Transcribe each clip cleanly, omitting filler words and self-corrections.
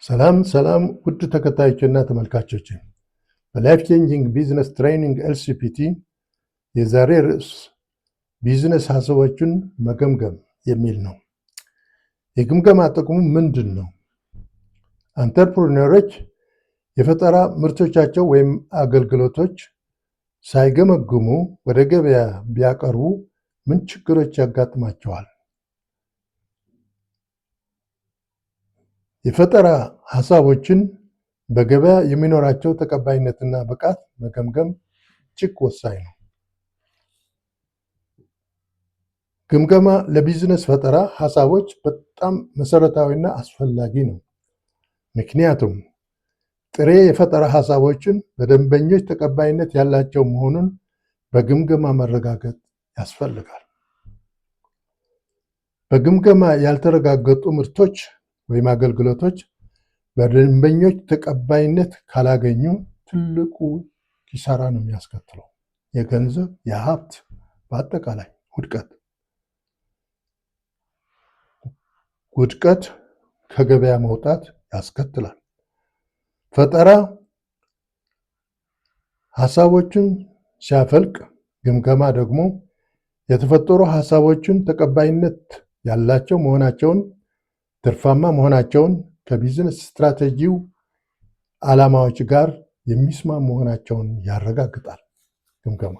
ሰላም ሰላም ውድ ተከታዮችና ተመልካቾች፣ በ Life Changing Business Training LCBT የዛሬ ርዕስ ቢዝነስ ሀሳቦችን መገምገም የሚል ነው። የግምገማ ጥቅሙ ምንድን ነው? Entrepreneur ኦች የፈጠራ ምርቶቻቸው ወይም አገልግሎቶች ሳይገመግሙ ወደ ገበያ ቢያቀርቡ ምን ችግሮች ያጋጥማቸዋል? የፈጠራ ሀሳቦችን በገበያ የሚኖራቸው ተቀባይነትና ብቃት መገምገም እጅግ ወሳኝ ነው። ግምገማ ለቢዝነስ ፈጠራ ሀሳቦች በጣም መሰረታዊና አስፈላጊ ነው። ምክንያቱም ጥሬ የፈጠራ ሀሳቦችን በደንበኞች ተቀባይነት ያላቸው መሆኑን በግምገማ መረጋገጥ ያስፈልጋል። በግምገማ ያልተረጋገጡ ምርቶች ወይም አገልግሎቶች በደንበኞች ተቀባይነት ካላገኙ ትልቁ ኪሳራ ነው የሚያስከትለው፣ የገንዘብ፣ የሀብት፣ በአጠቃላይ ውድቀት። ውድቀት ከገበያ መውጣት ያስከትላል። ፈጠራ ሀሳቦችን ሲያፈልቅ፣ ግምገማ ደግሞ የተፈጠሩ ሀሳቦችን ተቀባይነት ያላቸው መሆናቸውን፣ ትርፋማ መሆናቸውን፣ ከቢዝነስ ስትራቴጂው ዓላማዎች ጋር የሚስማሙ መሆናቸውን ያረጋግጣል። ግምገማ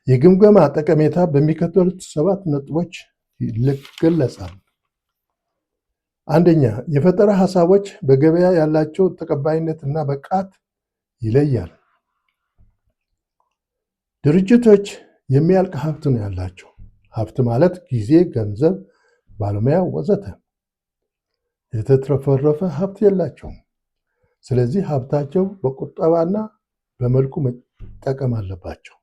የግምገማ ጠቀሜታ በሚከተሉት 7 ነጥቦች ይገለጻል። አንደኛ፣ የፈጠራ ሀሳቦች በገበያ ያላቸው ተቀባይነትና ብቃት ይለያል። ድርጅቶች የሚያልቅ ሀብት ነው ያላቸው። ሀብት ማለት ጊዜ፣ ገንዘብ፣ ባለሙያ ወዘተ። የተትረፈረፈ ሀብት የላቸውም። ስለዚህ ሀብታቸው በቁጠባና በመልኩ መጠቀም አለባቸው።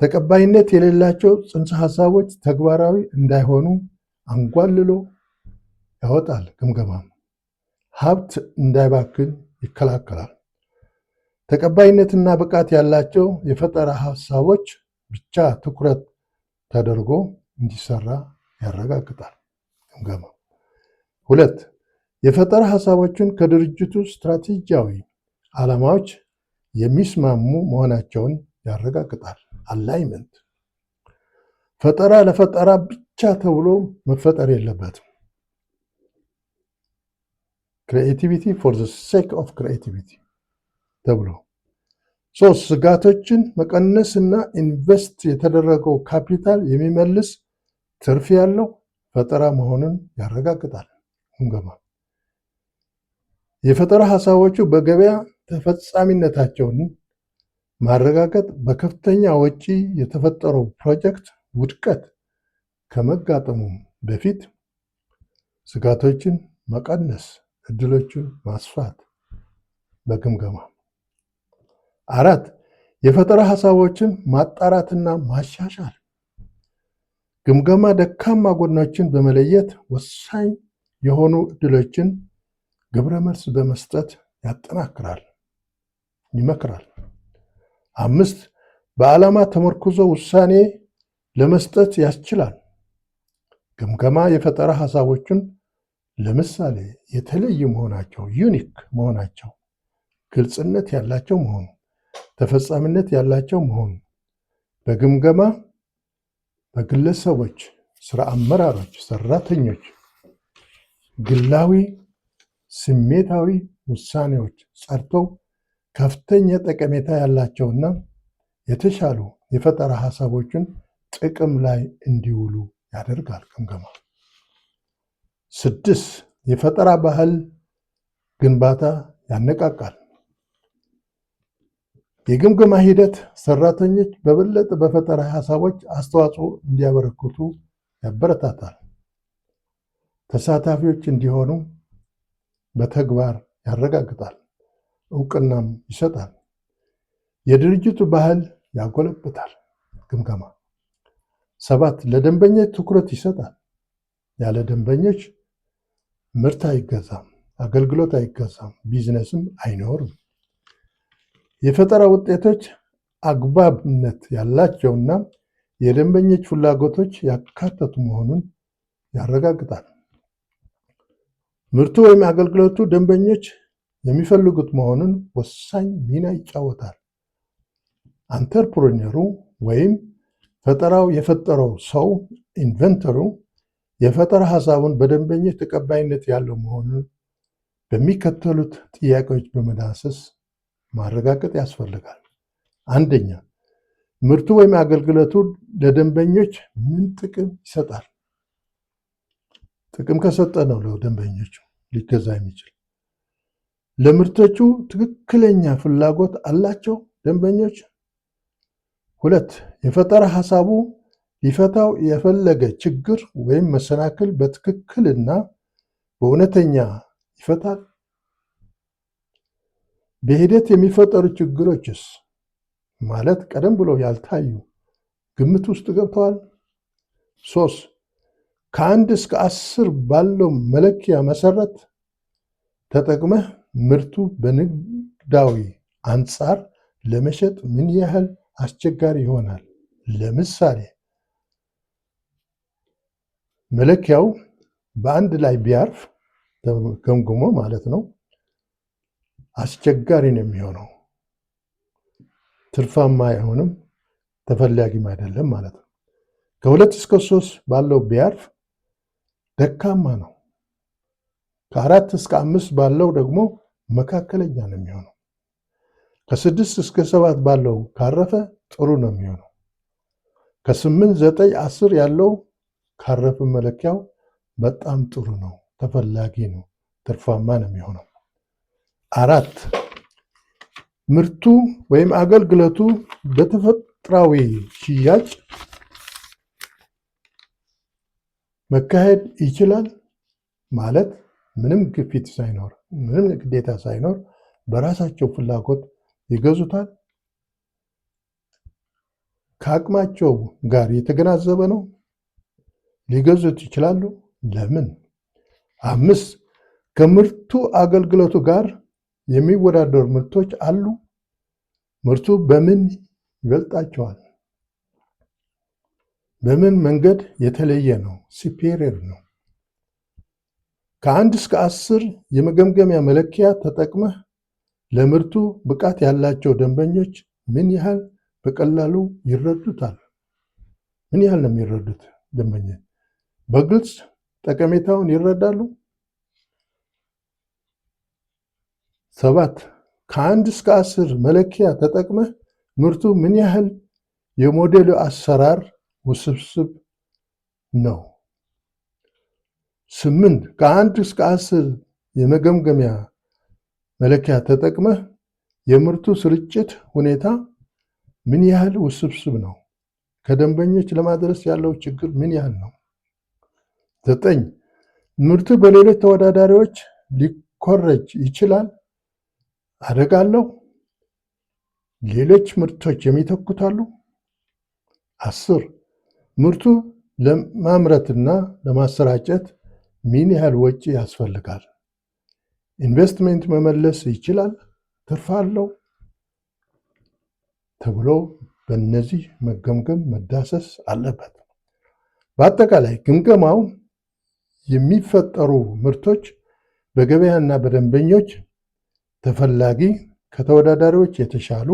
ተቀባይነት የሌላቸው ጽንሰ ሀሳቦች ተግባራዊ እንዳይሆኑ አንጓልሎ ያወጣል። ግምገማም ሀብት እንዳይባክን ይከላከላል። ተቀባይነትና ብቃት ያላቸው የፈጠራ ሀሳቦች ብቻ ትኩረት ተደርጎ እንዲሰራ ያረጋግጣል። ግምገማ ሁለት፣ የፈጠራ ሀሳቦችን ከድርጅቱ ስትራቴጂያዊ ዓላማዎች የሚስማሙ መሆናቸውን ያረጋግጣል። Alignment። ፈጠራ ለፈጠራ ብቻ ተብሎ መፈጠር የለበትም። Creativity for the sake of creativity ተብሎ። ሶስት፣ ስጋቶችን መቀነስና invest የተደረገው ካፒታል የሚመልስ ትርፍ ያለው ፈጠራ መሆኑን ያረጋግጣል። ግምገማ የፈጠራ ሀሳቦቹ በገበያ ተፈጻሚነታቸውን ማረጋገጥ በከፍተኛ ወጪ የተፈጠረው ፕሮጀክት ውድቀት ከመጋጠሙ በፊት ስጋቶችን መቀነስ፣ እድሎችን ማስፋት በግምገማ። አራት፣ የፈጠራ ሀሳቦችን ማጣራትና ማሻሻል። ግምገማ ደካማ ጎኖችን በመለየት ወሳኝ የሆኑ እድሎችን ግብረ መልስ በመስጠት ያጠናክራል፣ ይመክራል። አምስት፣ በዓላማ ተመርኩዞ ውሳኔ ለመስጠት ያስችላል። ግምገማ የፈጠራ ሀሳቦችን ለምሳሌ የተለዩ መሆናቸው፣ unique መሆናቸው፣ ግልጽነት ያላቸው መሆኑ፣ ተፈጻሚነት ያላቸው መሆኑ በግምገማ በግለሰቦች፣ ስራ አመራሮች፣ ሰራተኞች ግላዊ ስሜታዊ ውሳኔዎች ጸድተው ከፍተኛ ጠቀሜታ ያላቸውና የተሻሉ የፈጠራ ሀሳቦችን ጥቅም ላይ እንዲውሉ ያደርጋል። ግምገማ። ስድስት፣ የፈጠራ ባህል ግንባታ ያነቃቃል። የግምገማ ሂደት ሰራተኞች በበለጠ በፈጠራ ሀሳቦች አስተዋጽኦ እንዲያበረክቱ ያበረታታል። ተሳታፊዎች እንዲሆኑ በተግባር ያረጋግጣል፣ እውቅናም ይሰጣል። የድርጅቱ ባህል ያጎለብታል። ግምገማ ሰባት፣ ለደንበኞች ትኩረት ይሰጣል። ያለ ደንበኞች ምርት አይገዛም፣ አገልግሎት አይገዛም፣ ቢዝነስም አይኖርም። የፈጠራ ውጤቶች አግባብነት ያላቸውና የደንበኞች ፍላጎቶች ያካተቱ መሆኑን ያረጋግጣል። ምርቱ ወይም አገልግሎቱ ደንበኞች የሚፈልጉት መሆኑን ወሳኝ ሚና ይጫወታል። Entrepreneur ኡ ወይም ፈጠራው የፈጠረው ሰው inventor ኡ የፈጠራ ሀሳቡን በደንበኞች ተቀባይነት ያለው መሆኑን በሚከተሉት ጥያቄዎች በመዳሰስ ማረጋገጥ ያስፈልጋል። አንደኛ፣ ምርቱ ወይም አገልግሎቱ ለደንበኞች ምን ጥቅም ይሰጣል? ጥቅም ከሰጠ ነው ለደንበኞቹ ሊገዛ የሚችል። ለምርቶቹ ትክክለኛ ፍላጎት አላቸው ደንበኞች? ሁለት፣ የፈጠራ ሀሳቡ ሊፈታው የፈለገ ችግር ወይም መሰናክል በትክክልና በእውነተኛ ይፈታል? በሂደት የሚፈጠሩ ችግሮችስ ማለት ቀደም ብሎ ያልታዩ ግምት ውስጥ ገብተዋል? ሶስት፣ ከ1 እስከ 10 ባለው መለኪያ መሰረት ተጠቅመህ ምርቱ በንግዳዊ አንጻር ለመሸጥ ምን ያህል አስቸጋሪ ይሆናል? ለምሳሌ መለኪያው በ1 ላይ ቢያርፍ፣ ገምግሞ ማለት ነው፣ አስቸጋሪ ነው የሚሆነው። ትርፋማ አይሆንም፣ ተፈላጊም አይደለም ማለት ነው። ከ2 እስከ 3 ባለው ቢያርፍ ደካማ ነው። ከ4 እስከ 5 ባለው ደግሞ መካከለኛ ነው የሚሆነው። ከ6 እስከ 7 ባለው ካረፈ ጥሩ ነው የሚሆነው። ከ8፣ 9፣ 10 ያለው ካረፈ መለኪያው በጣም ጥሩ ነው፣ ተፈላጊ ነው፣ ትርፋማ ነው የሚሆነው። አራት፣ ምርቱ ወይም አገልግሎቱ በተፈጥሯዊ ሽያጭ መካሄድ ይችላል ማለት ምንም ግፊት ሳይኖር፣ ምንም ግዴታ ሳይኖር በራሳቸው ፍላጎት ይገዙታል። ከአቅማቸው ጋር የተገናዘበ ነው። ሊገዙት ይችላሉ። ለምን? አምስት፣ ከምርቱ አገልግሎቱ ጋር የሚወዳደሩ ምርቶች አሉ። ምርቱ በምን ይበልጣቸዋል? በምን መንገድ የተለየ ነው? Superior ነው። ከ1 እስከ 10 የመገምገሚያ መለኪያ ተጠቅመህ ለምርቱ ብቃት ያላቸው ደንበኞች ምን ያህል በቀላሉ ይረዱታል? ምን ያህል ነው የሚረዱት ደንበኞች? በግልጽ ጠቀሜታውን ይረዳሉ? ሰባት፣ ከ1 እስከ 10 መለኪያ ተጠቅመህ ምርቱ ምን ያህል የሞዴሉ አሰራር ውስብስብ ነው? ስምንት፣ ከ1 እስከ 10 የመገምገሚያ መለኪያ ተጠቅመህ የምርቱ ስርጭት ሁኔታ ምን ያህል ውስብስብ ነው? ከደንበኞች ለማድረስ ያለው ችግር ምን ያህል ነው? ዘጠኝ፣ ምርቱ በሌሎች ተወዳዳሪዎች ሊኮረጅ ይችላል? አደጋ አለው? ሌሎች ምርቶች የሚተኩት አሉ? 10፣ ምርቱ ለማምረትና ለማሰራጨት ምን ያህል ወጪ ያስፈልጋል? ኢንቨስትመንት መመለስ ይችላል? ትርፍ አለው? ተብሎ በእነዚህ መገምገም መዳሰስ አለበት። በአጠቃላይ ግምገማው የሚፈጠሩ ምርቶች በገበያና በደንበኞች ተፈላጊ፣ ከተወዳዳሪዎች የተሻሉ፣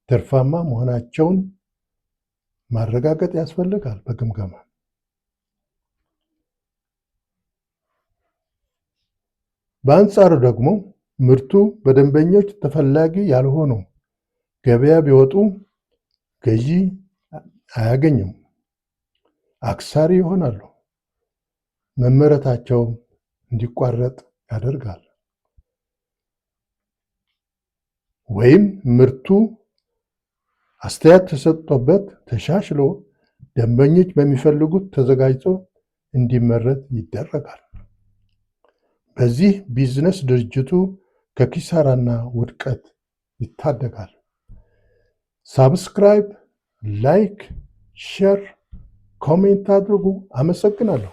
ትርፋማ መሆናቸውን ማረጋገጥ ያስፈልጋል በግምገማ። በአንጻሩ ደግሞ ምርቱ በደንበኞች ተፈላጊ ያልሆኑ ገበያ ቢወጡ ገዢ አያገኙም፣ አክሳሪ ይሆናሉ። መመረታቸው እንዲቋረጥ ያደርጋል። ወይም ምርቱ አስተያየት ተሰጥቶበት ተሻሽሎ ደንበኞች በሚፈልጉት ተዘጋጅቶ እንዲመረት ይደረጋል። በዚህ ቢዝነስ ድርጅቱ ከኪሳራና ውድቀት ይታደጋል። Subscribe፣ like፣ share፣ comment አድርጉ። አመሰግናለሁ።